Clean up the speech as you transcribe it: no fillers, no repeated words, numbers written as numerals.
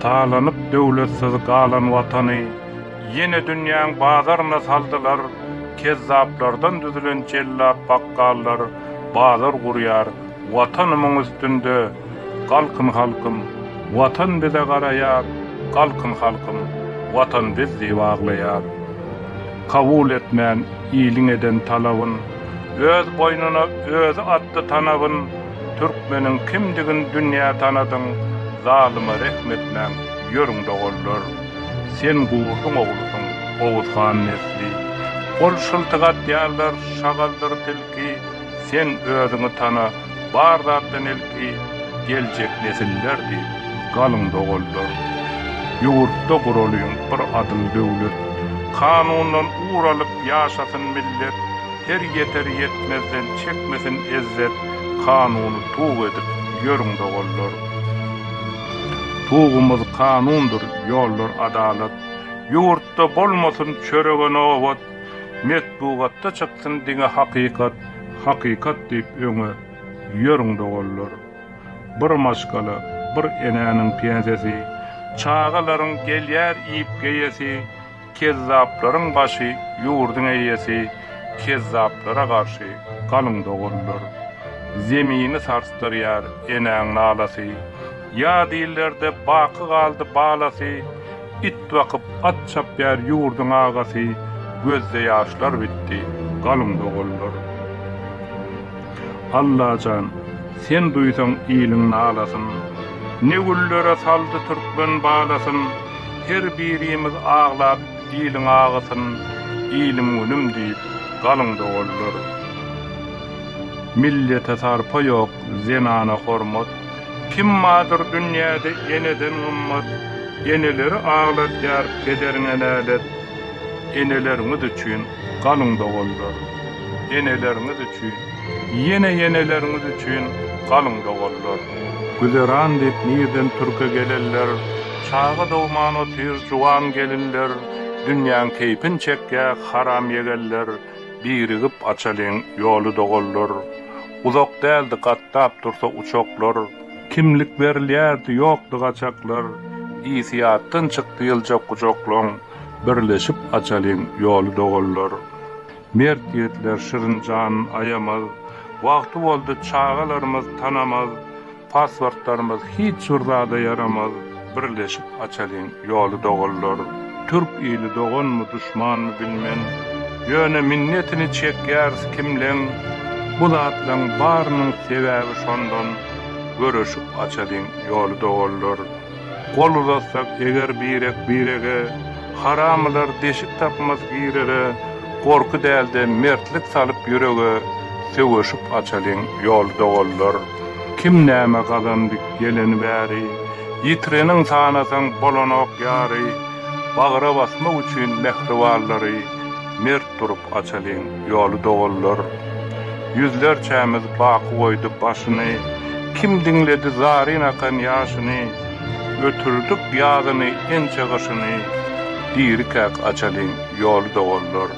Talanyp döwletsiz galan watany ýene dünýäň bazaryna saldylar, kezzaplardan düzülen jellap bakgallar bazar gurýar watanymyň üstünde, galkyn halkym, watan bize garaýar, galkyn halkym, watan biz diýip aglaýar. Kabul etmän iliň eden talabyn, öz boýnuna özi atdy tanabyn, Türkmeniň kimdigin dünýä tanadyň, Zalyma rehm etmäň, ýörüň doganlar. Sen gurduň oglusyň, Oguz han nesli. Ol şyltyk atýarlar, şagaldyr tilki, Sen özüňi tana, bar zatdan ilki, Geljek nesiller diýip, galyň doganlar. Ýurtda guralyň bir adyl döwlet. Kanundan ugur alyp ýaşasyn millet. Her ýeter-ýetmezden çekmesin ezzet, Kanuny tug edip ýörüň doganlar. Tugumyz kanundyr, ýollar adalat. Ýurtda bolmasyn çörege nobat, Metbugatda çyksyn diňe hakykat, Hakykat diýip öňe ýörüň doganlar. Bir maşgala, bir enäniň pensesi, Çagalaryň gelýär iýip geýesi, Kezzaplaryň başy ýurduň eýesi kezzaplara garşy galyň doganlar. Zemini sarsdyrýar enäň nalasy. Ýat illerde baky galdy balasy it bakyp at çapýar ýurduň agasy gözde ýaşlar bitdi galyň doganlar. Allajan sen duýsaň iliň nalasyn ne günlere saldy türkmen balasyn. Her birimiz aglap iliň agysyn, ilim-günüm diýip galyň doganlar. Millete sarpa ýok, zenana hormat, Kim bardyr dünýäde eneden gymmat, Eneleri agladýar pederiňe nälet, Eneleriňiz üçin galyň doganlar. Eneleriňiz üçin, ýene eneleriňiz üçin galyň doganlar. Güzeran diýip nirden türke gelenler, Çaga dogman otyr juwan gelinler, Dünýäň keýpin çekýä haram ýegenler, Birigip açalyň ýoly doganlar. Uzak däldi gatnap dursa uçaklar, Kimlik berilýärdi ýokdy gaçaklar, Ysy ýatdan çykdy ýyljak gujaklaň, Birleşip açalyň ýoly doganlar. Mert ýigitler şirin janyn aýamaz, Wagty boldy çagalarymyz tanamaz, Pasportlarymyz hiç bir zada ýaramaz, Birleşip açalyň ýoly doganlar. Türk ili doganmy duşmanmy bilmen, Ýöne minnetini çekýäris kimleň, Bu zatlaň barynyň sebäbi şondan, Göreşip açalyň ýoly doganlar. Gol uzatsak eger birek-birege, Haramylar deşik tapmaz girere, Gorky däl-de mertlik salyp ýürege, Söweşip açalyň ýoly doganlar. Kim näme gazandy geleni bäri, Ýitireniň sanasaň bolanok ýary, Bagra basmak üçin mähribanlary, Mert durup açalyň ýoly doganlar. Ýüzlerçämiz baky goýdy başyny, Kim diňledi zaryn akan ýaşyny, Ötürdik ýazyny, ençe gyşyny, Dirikäk açalyň ýoly doganlar.